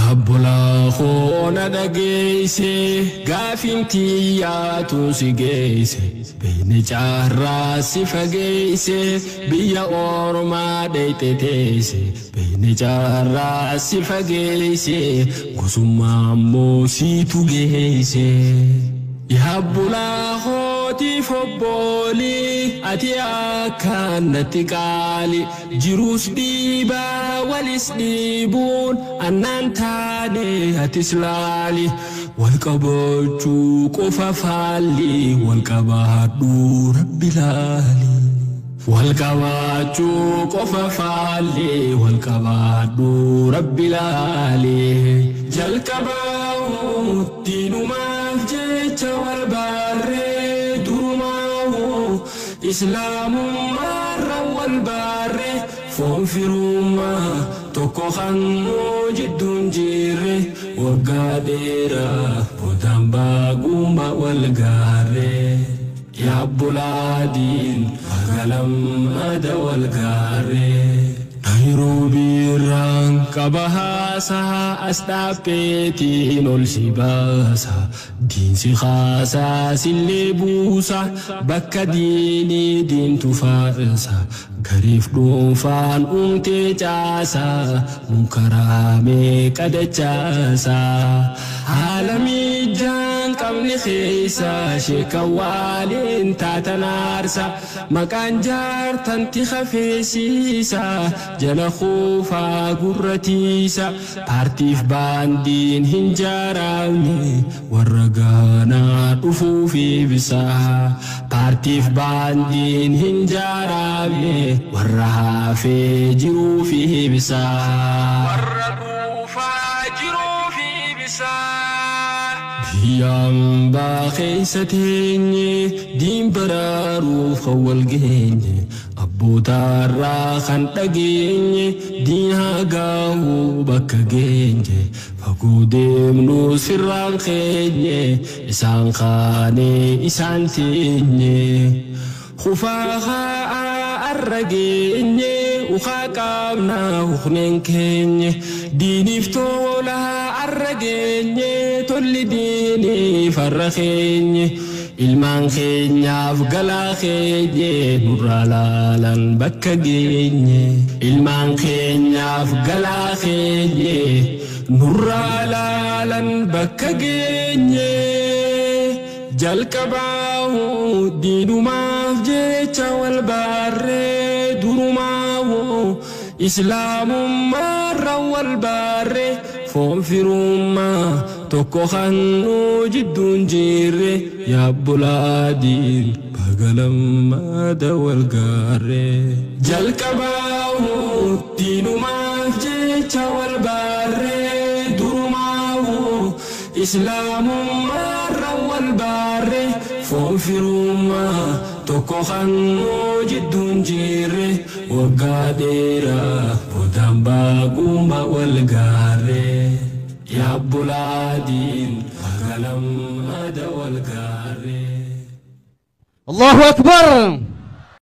Yaabbolaa koona dhageesse gaafiin tiyyaatu si geesse beekni caarraa si fageesse biyya ormaa dheeyte teesse beekni caarraa si fageesse gosummaa ammoo siitu geesse. Yaabbolaa kootiif obboolii ati akkaan natti qaali jiruus dhiibaa walis dhiibuun annaan taane atis laali wal qabachuu qofa faalli wal qabaadhuu rabbi laali. Wal qabaachuu qofa faalli wal qabaadhuu rabbi laali. Jalqabaa diinumaaf jecha wal baarree durumaa islaamummaarra wal baarree foon firummaa tokko hannuu jidduun jirre waggaa dheeraa boodaan baaguma wal gaarree. Yaabbolaa diin magalamada wal gaarree. Naayiroobiirraan qaba haasaa as dhaabbeetiin ol si baasa. Diinsi haasaa sillee buusa bakka diinii diintu faarsa. Gariif dhuunfaan uumtee caasa munkaraamee qadachaasa. Haala miijaan qabne keessa sheekan waaliin taatan aarsa. Maqaan jaartanti hafeesiisa jala kuufaa gurratiisa. Paartiif baandiin hin jaaramne warra gaanaa dhufuuf ibsa. Paartiif baandiin hin jaaramne warra hafee jiruuf ibsa. Warra dhuufaa jiruuf ibsa. Biyyaan keessa teenye diin baraaruuf kan wal geenye abbootaarraa kan dhageenye diin haa gaahuu bakka geenye fagoo deemnu sirraan keenye isaan kaanee isaan teenye. Kufaa haa arra geenye ukaa qaabnaa hukneen keenye diiniif tola arra geenye tolli diiniif har'a keenye ilmaan keenyaaf galaa keenye nurraa laalan bakka geenye ilmaan keenyaaf galaa keenye nurraa laalan bakka geenye. Jalqabaa diinumaaf jecha wal baarree durumaa islaamummaarra wal baarree foon firummaa tokko hannuu jidduun jirre yaabbolaa diin bagalammaada wal gaarree. Jalqabaa diinumaaf jecha wal baarree durumaa islaamummaarra wal baarree foon firummaa tokko hannuu jidduun jirre waggaa dheeraa boodaan baaguma wal gaarree. Yaabbolaa diin magalamada wal gaarree. Allahu Akbar.